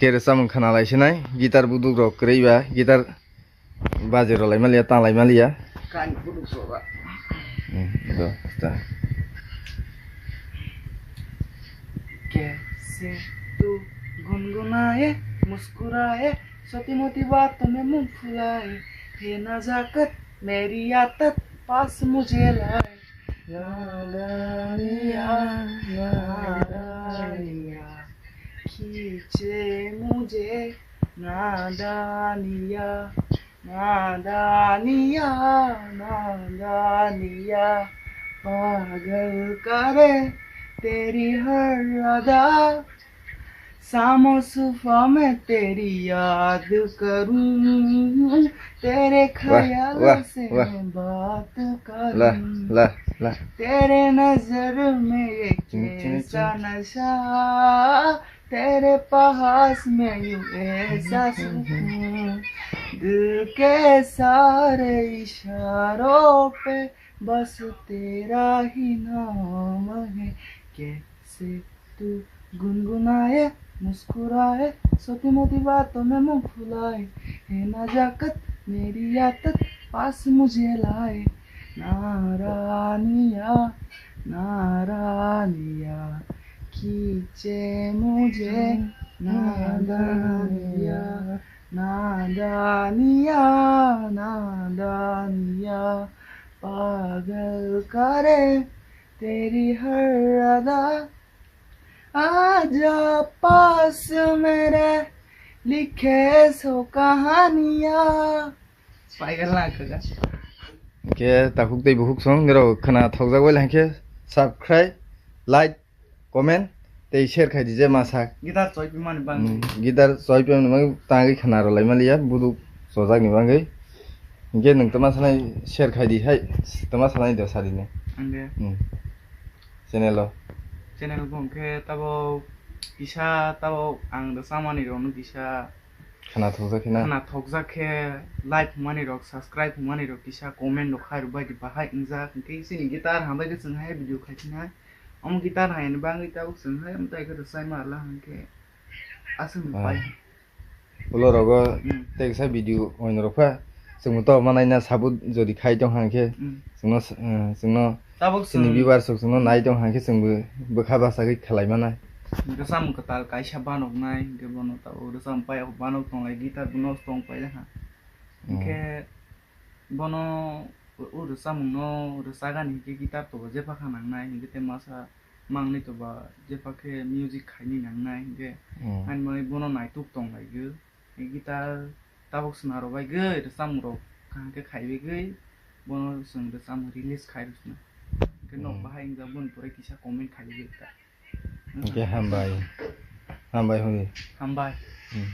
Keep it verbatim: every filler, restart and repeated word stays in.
Kere samung khana lai sinai, guitar buduk rok kwrwi ba, guitar baje rok lai maliya, tang lai maliya. Kain buduk rok ba. Hmm, do, ta. कैसे तू गुनगुनाए, मुस्कुराए, छोटी मोटी बातों में मुंह फुलाए, ये नजाकत मेरी आदत पास मुझे लाए। नादानिया, नादानिया, खींचे मुझे, नादानिया, नादानिया, नादानिया, पागल करे तेरी हर अदा। शाम और सुबह मैं तेरी याद करूं, तेरे ख्यालों से मैं बात करूं। तेरे नजर में ये कैसा नशा, तेरे पास में यूं ऐसा सुकून। दिल के सारे इशारों पे बस तेरा ही नाम है। कैसे तू गुनगुनाए, मुस्कुराए, छोटी मोटी बातों में मुंह फुलाए, ये नजाकत मेरी आदत पास मुझे लाए। नारानिया, नारानिया, खींचे मुझे, नादानिया, नादानिया, नादानिया, पागल करे तेरी हर अदा। आजा पास मेरे, लिखे सौ कहानियां। Paigala khaga. Hingke takhuk tei bukhuk song nirok khwna thokjak bai hingke subscribe, like, comment tei share khai di je masa. Guitar choi pimani bang. Hmm, guitar choi pimani bang tangwi khwna rw lai maliya buduk chojak ni bangwi. Hingke nwng tama sanai share khai di hai, tama sanai do sadi ne. Angge. Hmm. Channel o. Channel bo hingke tabo kisa tabo ang rwchapmani rok no kisa khwna thokjak khe na. Khwna thokjak khe like hwnmani rok, subscribe hwnmani rok kisa comment rok khai rw bai di bahai wngjak. Hingke chini guitar hambai khe chwng hai video khai phinai. Omo guitar hai ni bangwi tabuk chwng hai omo tai khe rwchapma ala hingke aswk no pai. Ulo rogo hmm, tei kisa video oino rok pha. Chwng to manai na sabut jodi khai tong hang khe. Hmm. Chwngno s-, eh, chwngno tabuk chini chwng viewers rok chwngno nai tong hang khe chwngbo bwkha bachagwi khlai manai. Rwchapmung kwtal kaisa banok nai, hingke bono tabuk rwchapmung pai banok tong lai guitar bo nosto wng pai ha. Hmm. Hingke bono o rwchapmung no rwchagani hingke guitar to bo jepha kha nangnai, hingke tei masa mangni to ba jepha khe music khaini nangnai, hingke hmm, ani bagwi bono naituk tong lai gwi. Guitar tabuk swnam rw bai gwi, rwchapmung rok kaham khe khai bai gwi, bono chwng rwchapmung release khai rw swnam. Hingke nok hmm, bahai wngjak boni pore kisa comment khai bai gwi ta. Hingke hambai. Hambai hwnwi. Hambai. Hmm.